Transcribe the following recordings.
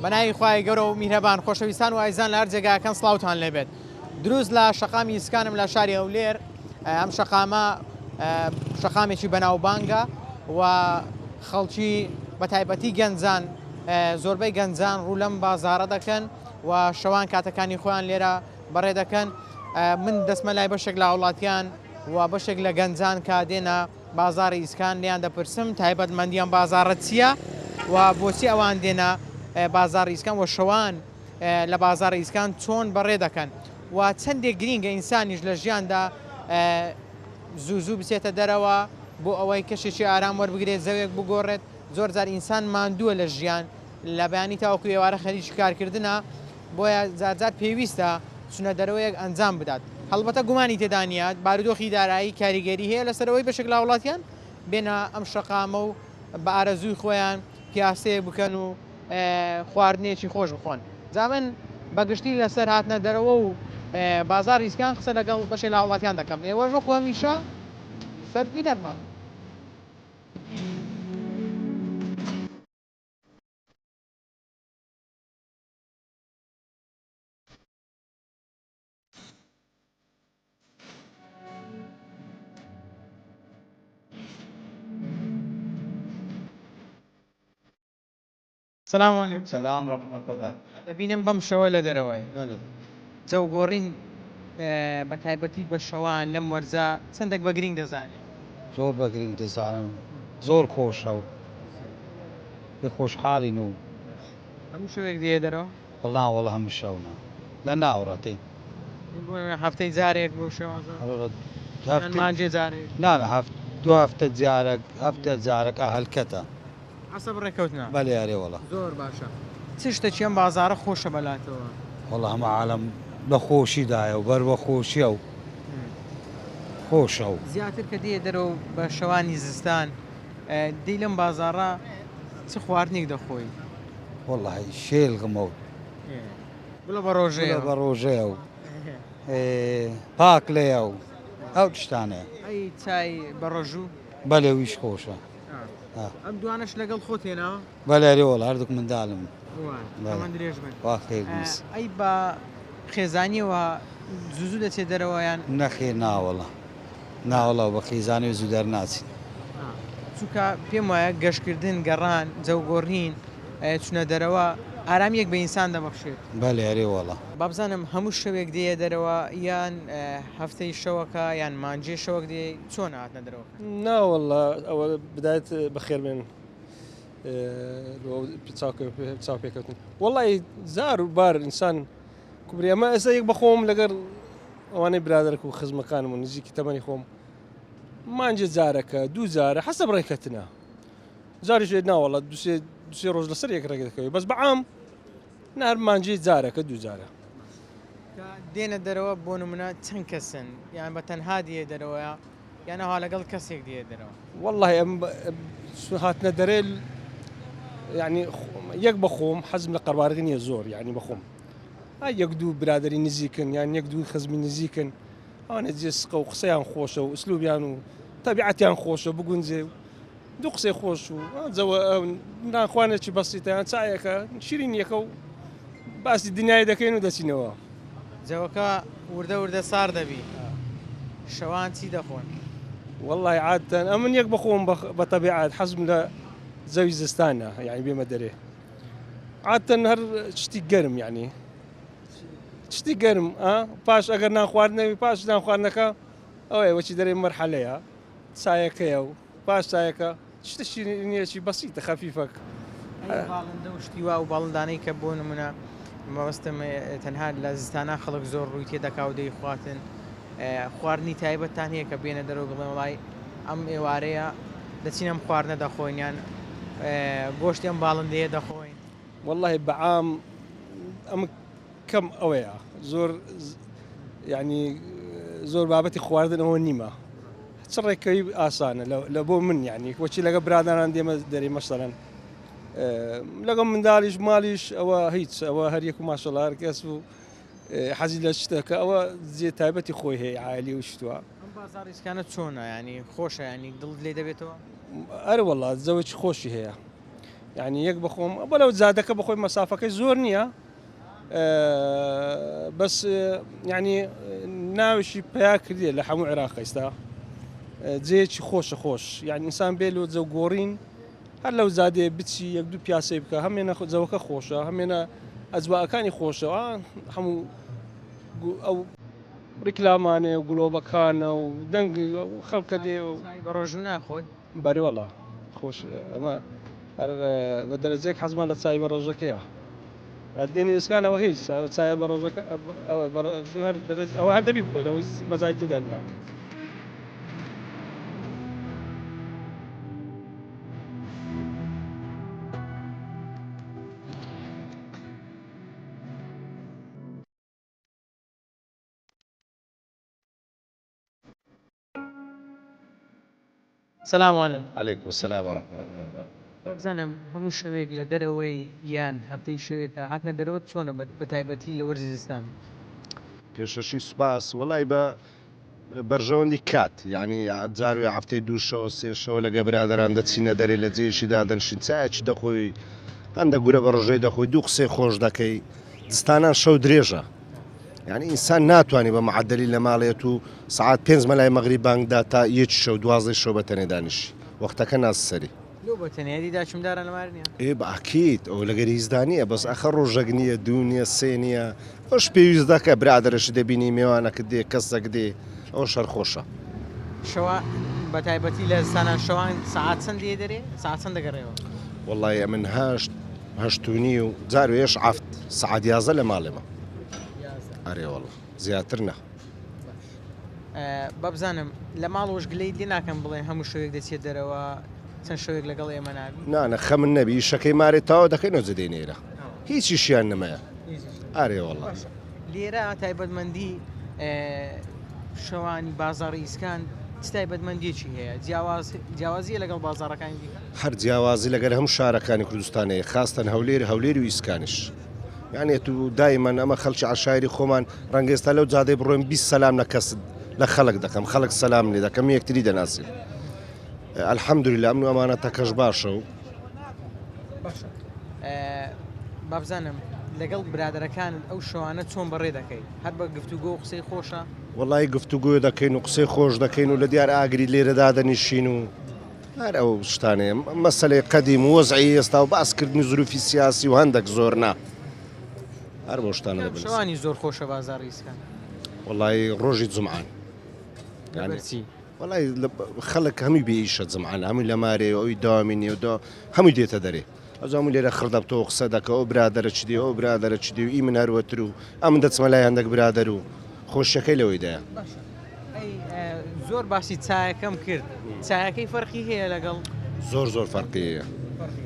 بەناوی خوای گەورە و میهرەبان خۆشەویستان و ئایزان لە هەر جێگاکەن سڵاوتان لێبێت دروست لە شەقامی ئیسکانم لە شاری هەولێر ئەم شەقامە شەقامێکی بەناوبانگە و خەڵکی بە تایبەتی گەنجان زۆربەی گەنجان ڕوو لەم بازارە دەکەن و شەوان کاتەکانی خۆیان لێرە بەڕێ دەکەن من دەستمە لای بەشێک لە هاوڵاتیان و بەشێک لە گەنجان کە دێنە بازاڕی ئیسکان لێیان دەپرسم تایبەتمەندی ئەم بازاڕە چییە و بۆچی ئەوان دێنە بازاڕی ئیسکان و شەوان لە بازاڕی ئیسکان چۆن بەڕێ دەکەن و چەندێک گرینگە ئینسانیش لە ژیاندا زوو زوو بچێتە دەرەوە بۆ ئەوەی کەشێکی ئارام وەربگرێت زەوێک بگۆڕێت زۆر جار ئینسان ماندووە لە ژیان لە بەیانی تاوەکو ئێوارە خەریکی کارکردنە بۆیە جارجار پێویستە چونە دەرەوەیەک ئەنجام بدات. هەڵبەتە گومانی تێدا نییە بارودۆخی دارایی کاریگەری هەیە لەسەر ئەوەی بەشێک لە هاوڵاتیان بێنە ئەم شەقامە و بە ئارەزووی خۆیان پیاسەیەک بکەن و خواردنێکی خۆش بخۆن. جا من بە گشتی لەسەر هاتنە دەرەوە و بازاڕی ئیسکان قسە لەگەڵ بەشێک لە هاوڵاتیان دەکەم. ئێوەش وەکو هەمیشە سەربینەرمان. سلام علیکم. سلام رحمت الله. دەبینم بەم شەوە لە دەرەوەی. بەلێ. جەو گۆڕین بە تایبەتی بە شەوان لەم وەرزە چەندێک بە گرینگ دەزانی؟ زۆر بە گرینگ دەزانم زۆر خۆشە و پێ خۆشحاڵین و. هەموو شەوێک دێیە دەرەوە؟ نا وەڵا هەموو شەو نا لە ناوڕا تێین. بۆ هەفتەی جارێک بەو شێوازە؟ یان مانگێ جارێک؟ نا نا دوو هەفتە جارەک هەفتە جارەک ئا هەلکەتە. حەسەب ڕێکەوتنە؟ بەلێ ئەرێ وەڵا. زۆر باشە چ شتەکی ئەم بازاڕە خۆشە بەلاتەوە؟ وەڵا هەموو عالەم لە خۆشی دایە و بەر بە خۆشیە و خۆشە و. زیاتر کە دێیە دەرەوە بە شەوانی زستان دێی لەم بازاڕە چ خواردنێک دەخۆی؟ وەڵاهی شێلغمە و. گوڵە بە ڕۆژەیە. گوڵە بە ڕۆژەیە و پاکلەیە و ئەو شتانەیە. ئەی چای بە ڕۆژوو؟ بەلێ ویش خۆشە. ئەم دوانەش لەگەڵ خۆت هێناوە؟ بەلێ ئەرێ وەڵا هەردووک منداڵم. تەمەن درێژ بن. وا خێر بیس. ئەی بە خێزانیەوە زوو زوو دەچێت دەرەوە یان؟ نەخێر ناوەڵا. ناوەڵا بە خیزانی زوو دەرناچین. چونکە پێم وایە گەشتکردن، گەڕان، جەوگۆڕین، چونە دەرەوە ئارامیەک بە ئینسان دەبەخشێت. بەلێ ئەرێ وەڵا. بابزانم هەموو شەوێک دێیە دەرەوە یان هەفتەی شەوەکە یان مانگێ شەوەک دێی چۆنە هاتنە دەرەوەکە؟ نا وەڵا ئەوە بدایەت بەخێر بێن چاوپێکەوتن وەڵی زار و بار ئینسان کوبری ئەمە ئێستا یەک بەخۆم لەگەر ئەوانەی برادەرەک و خزمەکانم و نزیکی تەمەنی خۆم مانجێ جارەکە دوو جارە حەسەب ڕێکەتنە جاریش لێت ناوەڵە دوسێ دوسێ ڕۆژ لەسەر یەک ڕێک دەکەوێت بەس بەعام نار مانجێ جارەکە دوو جارە دێنە دەرەوە بۆ نمونە چەند کەسن یان بە تەنها دێ دەرەوەیە یان ئەوها لەگەڵ کەسێک دێ دەرەوە والله ئەم هاتنە دەرێ یعنی یەک بەخۆم حەزم لە قەربارغی نییە زۆر یعنی بەخۆم یەک دوو برادری نزیکن یان یەک دوو خزمی نزیکن ئەوانە جێ سقە و قسەیان خۆشە و ئسلوبیان و تەبیعەتیان خۆشە بگونجێ و دوو قسەی خۆش و جەوە نانخوانێکی بەسیتە یان چایەکە شیرینیەکە و باسی دنیای دەکەین و دەچینەوە. جەوەکە وردە وردە سار دەبی شەوان چی دەخۆن؟ وەڵی عادەتەن ئەمن یەک بەخۆم بە تەبیعەت حەزم لە زەوی زستانە یعنی بێمە دەرێ عادەتەن هەر شتی گەرم یعنی شتی گەرم پاش ئەگەر نان خواردنەوی پاش نان خواردنەکە ئەوەیە وەچی دەرێ مەرحەلەیە چایەکەیە و پاش چایەکە شتە شیرینیەکی بەسیتە خەفیفەک. ئەی باڵندە و شتی وا و باڵندانەی کە بۆ نمونە مەبەستم تەنها لە زستانا خەڵک زۆر ڕووی تێ دەکا و دەیخواتن خواردنی تایبەتتان هەیە کە بێنە دەرەوە بڵێن وڵای ئەم ئێوارەیە دەچین ئەم خواردنە دەخۆین یان گۆشتی ئەم باڵندەیە دەخۆین؟ وەڵاهی بەعام ئەم کەم ئەوەیە زۆر یعنی زۆر بابەتی خواردن ئەوە نیمە چ ڕێکەوی ئاسانە لە بۆ من یعنی وەچی لەگە برادران دێمە دەرێ مەسەلەن لەگەڵ منداڵیش ماڵیش ئەوە هیچ ئەوە هەر یەک و ماشەڵا هەر کەس و حەزی لە شتەکە ئەوە جێ تایبەتی خۆی هەیە عالی و شتووە ئەم بازاڕیسکانە چۆنە ینی خۆشە ینی دڵت لێ دەبێتەوە ئەرە وەڵا زەوەکی خۆشی هەیە. یعنی یەک بەخۆم بەلەو جادەکە بەخۆی مەسافەکەی زۆر نییە بەس یعنی ناویشی پیا کردیە لە هەموو عێراق ئێستا جێیەکی خۆشە خۆش یعنی ئینسان بێ لۆ جەو گۆڕین هەر لەو جادەیە بچی یەک دوو پیاسەی بکە هەمێنە جەوەکە خۆشە هەمێنە ئەجواەکانی خۆشە هەموو ئەو ڕیکلامانێ و گلۆبەکانە و دەنگ خەڵکە دێ و بە ڕۆژوو ناخۆی؟ بەرێ وەڵا خۆش ئەمە هەر بە دەرەجەیەک حەزمان لە چای بە ڕۆژەکەیە دێنی ئیسکانەوە هیچ چایە بە ڕۆژەکە ئەوە هەر دەبی بخۆینەوە مەزای تێدا نییە. سلام علیکم. علیکم السلام و رحمە اللە. بزانم هەموو شەوێک لە دەرەوەی یان هەفتەی شەوێکە هاتنە دەرەوەت چۆنە بە تایبەتی لە وەرزی زستان؟ پێشەکی سوپاس وەڵای بە بەرژەوەندی کات یانی جاروێ هەفتەی دوو شەوە سێ شەوە لەگە برادەران دەچینە دەرێ لە جێیەکی دادەنشین چایەکی دەخۆی هەندە گورە بە ڕژەی دەخۆی دوو قسەی خۆش دەکەی زستانان شەو درێژە یعنی ئینسان ناتوانانی بە معدلی لە ماڵێت و سعات پێنج مەلای مەغری بانگدا تا یەک شەو دوازدەی شەو بە تەنێ دانیشی وەختەکە ناس سەری لۆ بە تەنیا دی داچم داران لە مار نییە؟ ئێ بە ئەکید ئەوە لەگەر هیچدا نییە بەس ئەخە ڕۆژەک نییە دوو نییە سێ نییە ئەوش پێویست دەکە برادەرەشی دەبینی مێوانەکت دێ کەسەک دێ ئەوەش هەر خۆشە. شەوا بە تایبەتی لە زستانان شەوان سەعات چەند دێ دەرێ سەعات چەند دەگەڕێەوە؟ وەڵای ئەمن هەشت هەشت و نیو جار وێش عەفت سەعات 11 لە ماڵێمە ئەرێ وەڵا زیاتر نا. با بزانم لە ماڵەوەش گلەیت لێ ناکەن بڵێن هەموو شەوێک دەچێت دەرەوە چەند شەوێک لەگەڵ ئێمە نابی؟ نا نا خەمن نەبی ئیشەکەی مارێ تەواو دەکەینەوە جە دێینە ئێرە هیچیشیان نەمایە ئارێ وەڵا. لێرە تایبەتمەندی شەوانی بازاڕی ئیسکان چ تایبەتمەندیەکی هەیە؟ جیاواز جیاوازیە لەگەڵ بازاڕەکانی دیکە؟ هەر جیاوازی لەگەر هەموو شارەکانی کوردستان هەیە خاستەن هەولێر هەولێر و ئیسکانیش. یانی ئەتوو دایمەن ئەمە خەڵکی عەشایری خۆمان ڕەنگە ئێستا لەو جادەی بڕۆین 20 سەلام لە کەس لە خەڵک دەکەم خەڵک سەلام لێ دەکەم یەکتری دەناسین الحەمدللە ئەمن و ئەمانە تەکەش باشە و باشە بابزانم لەگەڵ برادەرەکانت ئەو شەوانە چۆن بەڕێ دەکەی هەر بە گفتوگۆ و قسەی خۆشە وەڵی گفتوگۆ دەکەین و قسەی خۆش دەکەین و لە دیار ئاگری لێرە دادەنیشین و هەر ئەو شتانەیە مەسەلەی قەدیم و وەزعی ئێستا و باسکردنی زروفی سیاسی و هەندەک زۆر نا هەر بۆ شتانە دەبن. شەوانی زۆر خۆشە بازاڕی ئیسکان. وەڵی ڕۆژی جومعان. لەبەرچی؟ وەڵی خەڵک هەمووی بێ ئیشە جومعان هەمووی لە مارێ ئەوی داوامی نییە و هەمووی دێتە دەرێ. ئەوجا هەموو لێرە خڕ دەبتەوە قسە دەکە ئەو برادەرە چ دێ ئەو برادەرە چ دێ و ئی من هەروەتر و ئەمن دەچمە لای هەندەک برادەر و خۆشیەکەی لەوەیدایە. باشە ئەی زۆر باسی چایەکەم کرد چایەکەی فەرقی هەیە لەگەڵ؟ زۆر زۆر فەرقی هەیە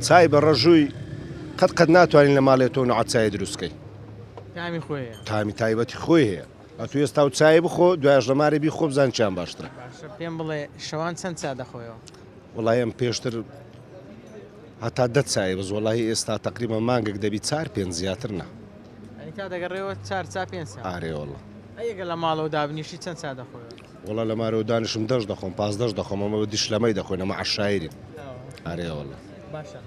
چای بە ڕەژووی قەت قەت ناتوانین لە ماڵێ تۆ نوعە چای دروست کەی تامی خۆی هەیە تامی تایبەتی خۆی هەیە ئەتو ئێستا و چای بخۆ دوایش لە مارێ بیخۆ بزان چیان باشترە. باشە پێم بڵێ شەوان چەند چا دەخۆیەوە؟ وەڵای ئەم پێشتر هەتا دە چای بەس وەڵاهی ئێستا تەقریبا مانگێک دەبی چار پێنج زیاتر نا. ئەی تا دەگەڕێوە چار چا پێنج چا؟ ئارێ وەڵا. ئەی ئەگەر لە ماڵەوە دابنیشی چەند چا دەخۆیەوە؟ وەڵا لە مارەوە دانیشم دەش دەخۆم پازدەش دەخۆم ئەمە بە دیشلەمەی دەخۆین ئەمە عەشایرین. ئارێ وەڵا. باشە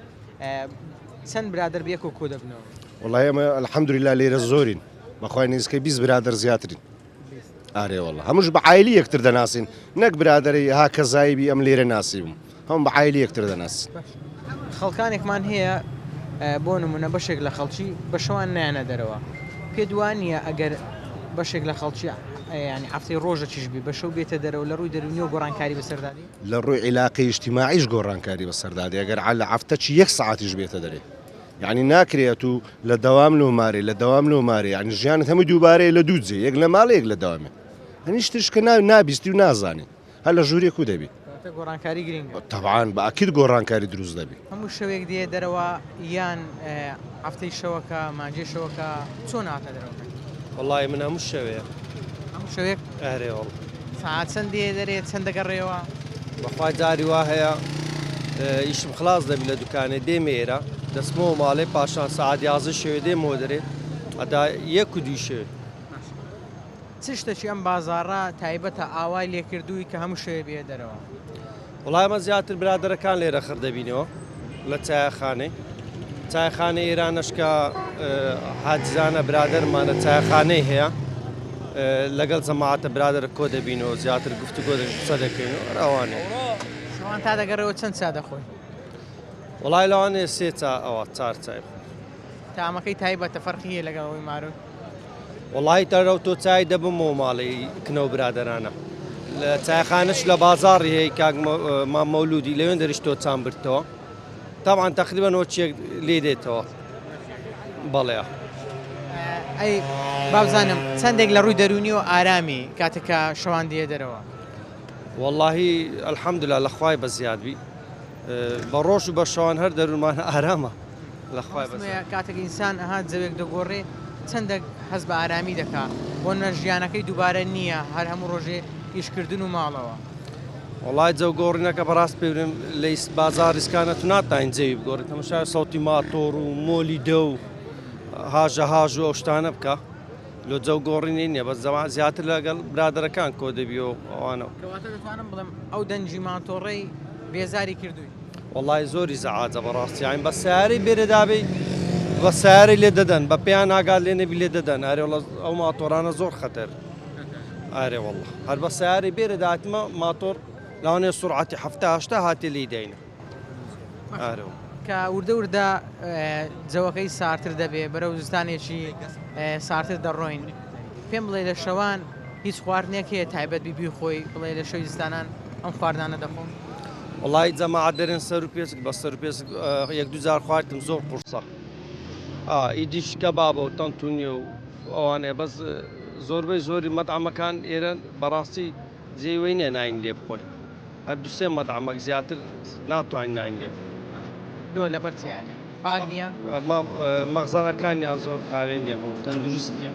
چەند برادەر بەیەکەوە کۆ دەبنەوە؟ وەڵاهی ئەمە الحمدللە لێرە زۆرین بەخوای نزیکەی 20 برادەر زیاترین. ئارێ وەڵا هەمووش بە عایلی یەکتر دەناسین نەک برادەری ها کەزایی بی ئەم لێرە ناسیبم هەموو بە عایلی یەکتر دەناسین. خەڵکانێکمان هەیە بۆ نمونە بەشێک لە خەڵکی بە شەوان نایەنە دەرەوە پێت وا نییە ئەگەر بەشێک لە خەڵکی ینی هەفتەی ڕۆژەکیش بی بە شەو بێتە دەرەوە لە ڕووی دەروونیەوە گۆڕانکاری بەسەردا دێ؟ لە ڕووی عیلاقەی ئیجتیماعیش گۆڕانکاری بەسەردا دێ ئەگەر عەلە هەفتەکی یەک سەعاتیش بێتە دەرێ یانی ناکرێ ئەتوو لە دەوام لۆ مارێ لە دەوام لۆ مارێ یانی ژیانت هەمووی دووبارەیە لە دوو جێ یەک لە ماڵێ یەک لە دەوامێ هەنی شتیش کە ناوی نابیستی و نازانی هەر لە ژوورێک و دەبی کەواتە گۆڕانکاری گرینگە. تەبعان بە ئەکید گۆڕانکاری دروست دەبی. هەموو شەوێک دێیە دەرەوە یان هەفتەی شەوەکە مانجێ شەوەکە چۆن هاتە دەرەوە؟ وەڵایی من هەموو شەوێ. هەموو شەوێک؟ ئەرێ وەڵا. سەعات چەند دێیە دەرێ چەند دەگەڕێیەوە؟ بەخوا جاری وا هەیە ئیشم خلاص دەبی لە دوکانێ دێمە ئێرە دەچمەوە ماڵێ پاشان سەعات 11 شەوێ دێمەوە دەرێ هەتا یەک و دووی شەوێ. چ شتەکی ئەم بازاڕە تایبەتە ئاوای لێکردووی کە هەموو شەوێ بێیە دەرەوە؟ وەڵا ئێمە زیاتر برادەرەکان لێرە خڕ دەبینەوە لە چایەخانەی. چایخانەی ئێرانەش کە حاجزانە برادەرمانە چایخانەی هەیە لەگەڵ جەماعەتە برادەرە کۆ دەبینەوە زیاتر گفتوگۆ دەکەین قسە دەکەین و ئەوانەیە. شەوان تا دەگەڕێەوە چەند چا دەخۆی؟ وەڵای لەوانەیە سێ چا ئەوە چار چای بخۆم. تامەکەی تایبەتە فەرقی هەیە لەگەڵ ئەوەی مارون؟ وەڵای تەرەو تۆ چای دەبمەوە ماڵی کنەو برادەرانە لە چایخانەش لە بازاڕی هەیە کاک مام مەولودی لەوێن دەریش تۆ چام بردتەوە تاوان تقریبا وەچێک لێ دێتەوە بەڵێ. ئەی بابزانم چەندێک لە ڕووی دەروونی و ئارامی کاتێک کە شەوان دیە دەرەوە؟ وەڵاهی الحمدلله لە خوای بە زیاد بی بە ڕۆژ و بە شەوان هەر دەروونمان ئارامە لە خوای بە زیاد. کاتێک ئینسان ئەها جەوێک دەگۆڕێ چەندەک هەست بە ئارامی دەکا بۆ نە ژیانەکەی دووبارە نییە هەر هەموو ڕۆژێ ئیشکردن و ماڵەوە. وەڵای جەو گۆڕینەکە بەڕاست پێ بڵێم لە بازاڕ ئیسکانە تو ناتوانین جەوی بگۆڕی تەماشای سەوتی ماتۆڕ و مۆلی دە و هاژە هاژ و ئەو شتانە بکە لۆ جەو گۆڕینی نییە بەس زەمان زیاتر لەگەڵ برادەرەکان کۆ دەبی و ئەوانە. کەواتە دەتوانم بڵێم ئەو دەنگی ماتۆڕەی بێزاری کردووی. وەڵای زۆری زەعاجە بەڕاستی یانی بە سەیارەی بێرە دابێی بە سەیارەی لێ دەدەن بە پێیان ئاگات لێ نەبی لێ دەدەن ئەرێ وەڵا ئەو ماتۆڕانە زۆر خەتەر ئەرێ وەڵا هەر بە سەیارەی بێرە داتمە ماتۆڕ لەوانەیە سورعەتی حەفتا هەشتا هاتێ لێی داینە ئەرێ وەڵا. کە وردە وردە جەوەکەی سارتر دەبێ بەرەو زستانێکی سارتر دەڕۆین پێم بڵێ لە شەوان هیچ خواردنێک هەیە تایبەت بی بیخۆی بڵێ لە شەوی زستانان ئەم خواردنانە دەخۆم؟ وەڵایی جەماعەت دەرێن سەر و پێسک بە سەر و پێسک یەک دوو جار خواردم زۆر قورسە ئیدیش کەبابە و تەنتونیە و ئەوانەیە بەس زۆربەی زۆری مەتعەمەکان ئێرە بەڕاستی جێی وەی نیە ناین لێ بخۆین هەر دوو سێ مەتعەمەک زیاتر ناتوانین ناین لێ بخۆین. لۆ لەبەر چ یانی پاک نیە؟ مەخزەنەکانیان زۆر خاوێن نیە بۆ تەندروست نیە.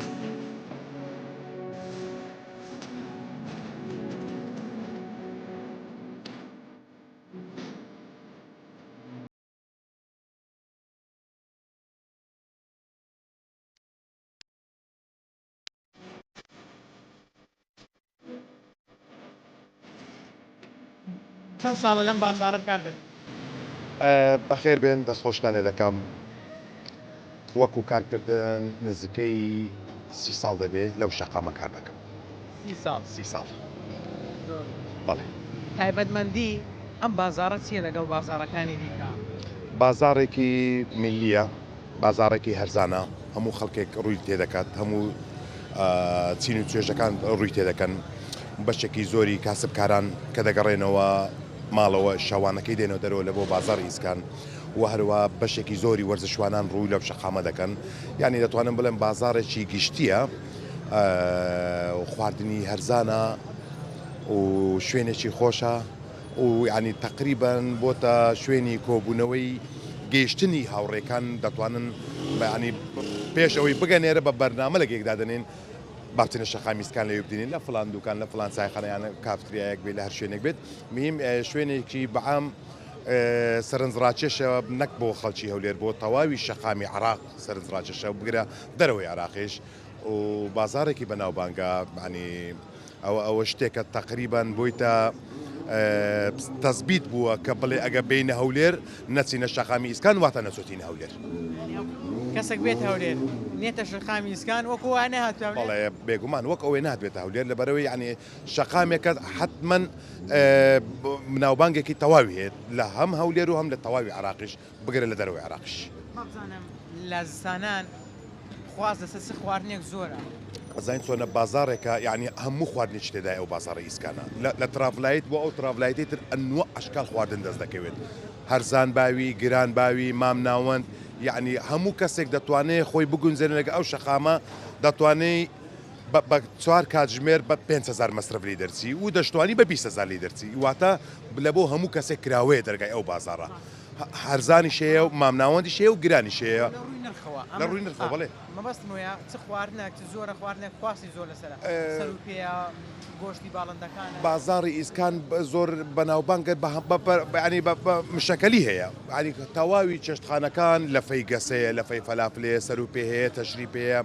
چەند ساڵە لەم بازاڕە کار دەکەی؟ بەخێر بێن دەستخۆشتان لێ دەکەم وەکو کارکردن نزیکەی سی ساڵ دەبێ لەو شەقامە کار دەکەم. سی ساڵ؟ سی ساڵ بەڵێ. تایبەتمەندی ئەم بازاڕە چییە لەگەڵ بازاڕەکانی دیکە؟ بازاڕێکی میللییە بازاڕێکی هەرزانە، هەموو خەڵکێک ڕووی تێدەکات، هەموو چین و توێژەکان ڕووی تێدەکەن، بەشێکی زۆری کاسبکاران کە دەگەڕێنەوە ماڵەوە شەوانەکەی دێنەوە دەرەوە لە بۆ بازاڕی ئیسکان و هەروە بەشێکی زۆری وەرزشوانان ڕووی لەم شەقامە دەکەن یعنی دەتوانم بڵێم بازاڕێکی گشتیە خواردنی هەرزانە و شوێنێکی خۆشە. و یانی تەقریبەن بۆتە شوێنی کۆبوونەوەی گەیشتنی هاوڕێکان دەتوانن بە یانی پێش ئەوەی بگەن ئێرە بە بەرنامە لەگە یەک دادەنێن با بچینە شەقامی ئیسکان لەوێ بدینین لە فلان دوکان لە فلان چایخانە یان کافتریایەک بێت لە هەر شوێنێک بێت مهم شوێنێکی بەعام سەرنجڕاکێشە نەک بۆ خەڵکی هەولێر بۆ تەواوی شەقامی عراق سەرنجڕاکێشە بگرە دەرەوەی عراقیش و بازاڕێکی بەناوبانگە یانی ئەوە ئەوە شتێکە تەقریبەن بۆیتە تەسبیت بووە کە بڵێ ئەگە بینە هەولێر نەچینە شەقامی ئیسکان واتە نەچۆتینە هەولێر. کەسێک بێت هەولێر نێتە شەقامی ئیسکان وەکو وایە نەهاتووە هەولێر؟ بەڵێ بێگومان وەک ئەوەی نەهاتبێتە هەولێر لەبەرئەوەی یانی شەقامێکە حەتمەن ناوبانگێکی تەواوی هەیە لە هەم هەولێر و هەم لە تەواوی عێراقیش بگرە لە دەرەوەی عێراقیش. با بزانم لە زستانان خواست لەسەر چ خواردنێک زۆرە؟ ئەزانی چۆنە بازاڕێکە یانی هەموو خواردنێکی تێدایە ئەو بازاڕی ئیسکانە لە ترافلایت بۆ ئەو ترافلایتەی تر ئەنوا ئەشکال خواردن دەست دەکەوێت هەرزان باوی گران باوی مام ناوەند یعنی هەموو کەسێک دەتوانێت خۆی بگونجێنێ لەگە ئەو شەقامە دەتوانێ بە چوار کاتژمێر بە 5هزار مەسرەف لی دەرچی و دەشتوانی بە 20هزار لی دەرچی واتە لە بۆ هەموو کەسێک کراوەیە دەرگای ئەو بازاڕە هەرزانیش هەیە و مامناوەندیش هەیە و گرانیش هەیە. لە ڕووی نرخەوە لە ڕووی نرخەوە بەڵێ. مەبەستم ئەوەیە چ خواردنێک چ جۆرە خواردنێک خواستی زۆر لەسەرە سەر و پێیە گۆشتی باڵندەکانە. بازاڕی ئیسکان زۆر بەناوبانگە بە یانی بە مشەکەلی هەیە یانی تەواوی چێشتخانەکان لەفەی گەسەیە لەفەی فەلافل هەیە سەر و پێ هەیە تەشریپ هەیە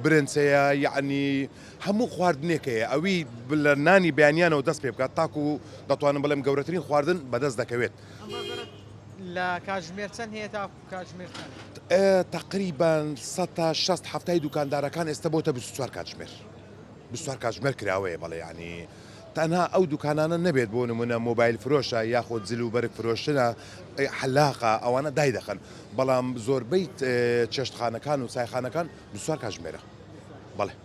برنج هەیە یانی هەموو خواردنێک هەیە ئەوی لە نانی بەیانیانەوە دەست پێ بکات تاکوو دەتوانم بڵێم گەورەترین خواردن بەدەست دەکەوێت. ئەم بازاڕە لە کاتژمێر چەند هەیە تا کاتژمێر چەند؟ تەقریبەن سەتا 60 حەفتای دوکاندارەکان ئێستا بۆتە 24 کاتژمێر 24 کاتژمێر کراوەیە بەڵێ یعنی تەنها ئەو دوکانانە نەبێت بۆ نمونە مۆبایل فرۆشە یاخود جل و بەرگ فرۆشتنە حەلاقە ئەوانە دایدەخەن بەڵام زۆربەی چێشتخانەکان و چایخانەکان 24 کاتژمێرە بەڵێ.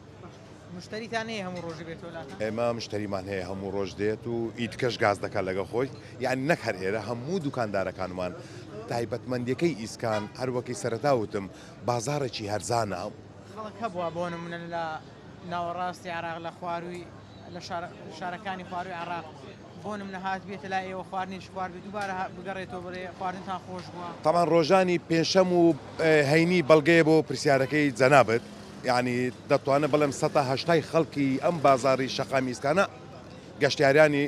مشتەریتان هەیە هەموو ڕۆژی بێتەوە لاتان؟ ئێمە مشتەریمان هەیە هەموو ڕۆژ دێت و ئیدکەش گاز دەکات لەگەڵ خۆی یانی نەک هەر ئێرە هەموو دوکاندارەکانمان تایبەتمەندیەکەی ئیسکان هەروەکی سەرەتا وتم بازاڕێکی هەرزانە. خەڵک هەبووە بۆ نمونە لە ناوەڕاستی عێراق لە خوارووی لە شارەکانی خوارووی عێراق بۆ نمونە هاتبێتە لای ئێوە خواردنێکی خواردبێ دووبارە بگەڕێتەوە بڵێ خواردنتان خۆش بووە؟ تەبعەن ڕۆژانی پێنجشەم و هەینی بەڵگەیە بۆ پرسیارەکەی جەنابت یانی دەتوانم بڵێم سەتا هەشتای خەڵکی ئەم بازاڕی شەقامی ئیسکانە گەشتیارانی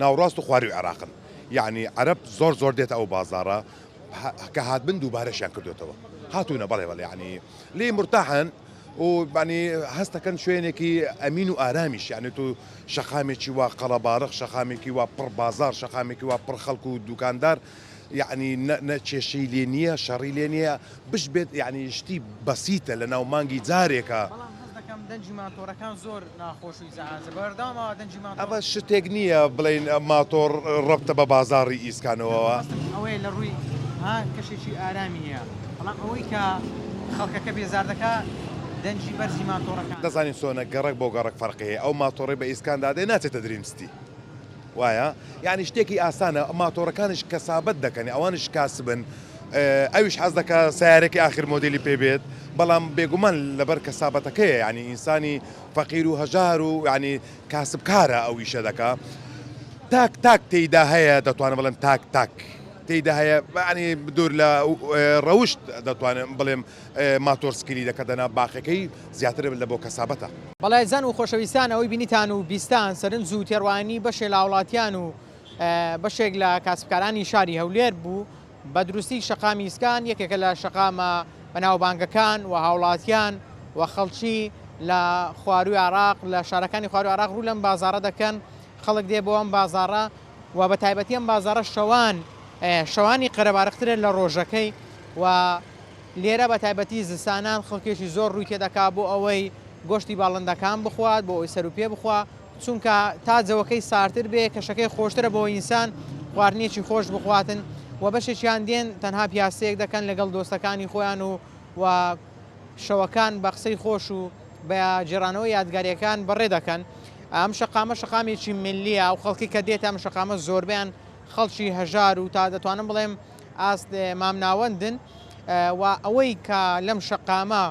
ناوڕاست و خواروی عێراقن یانی عەرەب زۆر زۆر دێتە ئەو بازاڕە کە هاتبن دووبارەشیان کردوێتەوە هاتوونە بەڵێ بەڵێ یانی لێی مورتاحن و یانی هەستەکەن شوێنێکی ئەمین و ئارامیش یانی تو شەقامێکی وا قەڵەباڵغ شەقامێکی وا پڕ بازاڕ شەقامێکی وا پڕ خەڵک و دوکاندار یعنی نە کێشەی لێ نییە شەڕی لێ نییە بش بێت یعنی شتی بەسیتە لە ناو مانگی جارێکە. بەڵام هەست دەکەم دەنگی ماتۆڕەکان زۆر ناخۆش و ئیزعاجە بەردەوام ئاوا دەنگی ماتۆڕ. ئەمە شتێک نییە بڵێین ماتۆڕ ڕەبتە بە بازاڕی ئیسکانەوە. مەبەستم ئەوەیە لە ڕووی ها کەشێکی ئارامی هەیە بەڵام ئەوەی کە خەڵکەکە بێزار دەکا دەنگی بەرزی ماتۆڕەکانە. دەزانین چۆنە گەڕەک بۆ گەڕەک فەرقی هەیە ئەو ماتۆڕەی بە ئیسکاندا دێ ناچێتە دریم ستی وایە یانی شتێکی ئاسانە ماتۆڕەکانیش کەسابەت دەکەن ئەوانیش کاسبن ئەویش حەز دەکا سەیارەکی ئاخر مۆدێلی پێ بێت بەڵام بێگومان لەبەر کەسابەتەکەیە یانی ئینسانی فەقیر و هەژار و یانی کاسبکارە ئەو ئیشە دەکا تاک تاک تێیدا هەیە دەتوانم بڵێم تاک تاک تێیدا هەیە یانی دوور لە ڕەوشت دەتوانم بڵێم ماتۆر سکیلی دەکەتە ناو باخەکەی زیاتر لە بۆ کەسابەتە. بەڵێ ئازیزان و خۆشەویستان ئەوەی بینیتان و بیستان سەرنج و تێڕوانینی بەشێ لە هاوڵاتیان و بەشێک لە کاسبکارانی شاری هەولێر بوو بە دروستی شەقامی ئیسکان یەکێکە لە شەقامە بەناوبانگەکان و هاوڵاتیان و خەڵکی لە خواروی عراق لە شارەکانی خواروی عراق ڕوو لەم بازاڕە دەکەن خەڵک دێ بۆ ئەم بازاڕە و بە تایبەتی ئەم بازاڕە شەوان شەوانی قەرەبارخترە لە ڕۆژەکەی و لێرە بە تایبەتی زستانان خەڵکێکی زۆر ڕووی تێدەکا بۆ ئەوەی گۆشتی باڵندەکان بخوات بۆ ئەوەی سەروپێ بخوا چونکە تا جەوەکەی سارتر بێ کەشەکەی خۆشترە بۆ ئینسان خواردنێکی خۆش بخواتن و بەشێکیان دێن تەنها پیاسەیەک دەکەن لەگەڵ دۆستەکانی خۆیان و و شەوەکان بە قسەی خۆش و بە گێڕانەوەی یادگاریەکان بەڕێ دەکەن ئەم شەقامە شەقامێکی ملیە و خەڵکی کە دێتە ئەم شەقامە زۆربیان خەڵکی هەژار و تا دەتوانم بڵێم ئاست مامناوەندن و ئەوەی کە لەم شەقامە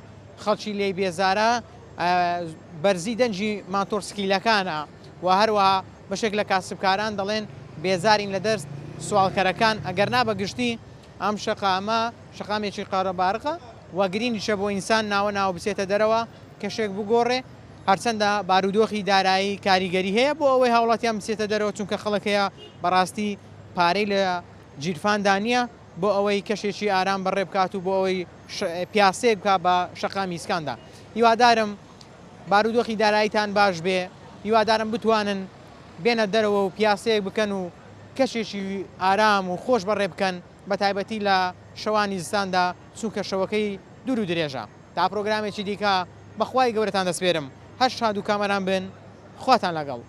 خەڵکی لێی بێزارە بەرزی دەنگی ماتۆڕسکیلەکانە و هەروەها بەشێک لە کاسبکاران دەڵێن بێزارین لە دەست سواڵکەرەکان ئەگەرنا بە گشتی ئەم شەقامە شەقامێکی قەرەبارغە و گرینگیشە بۆ ئینسان ناوە ناوە بچێتە دەرەوە کەشێک بگۆڕێ هەرچەندە بارودۆخی دارایی کاریگەری هەیە بۆ ئەوەی هاوڵاتیان بچێتە دەرەوە چونکە خەڵک هەیە بەڕاستی پارەی لە گیرفاندا نییە بۆ ئەوەی کەشێکی ئارام بەڕێ بکات و بۆ ئەوەی پیاسەیەک بکات بە شەقامی ئیسکاندا. هیوادارم بارودۆخی داراییتان باش بێ، هیوادارم بتوانن بێنە دەرەوە و پیاسەیەک بکەن و کەشێکی ئارام و خۆش بەڕێ بکەن بە تایبەتی لە شەوانی زستاندا چونکە شەوەکەی دوور و درێژە. تا پرۆگرامێکی دیکە بە خوای گەورەتان دەسپێرم. هەر شاد و کامەران بن. خواتان لەگەڵ.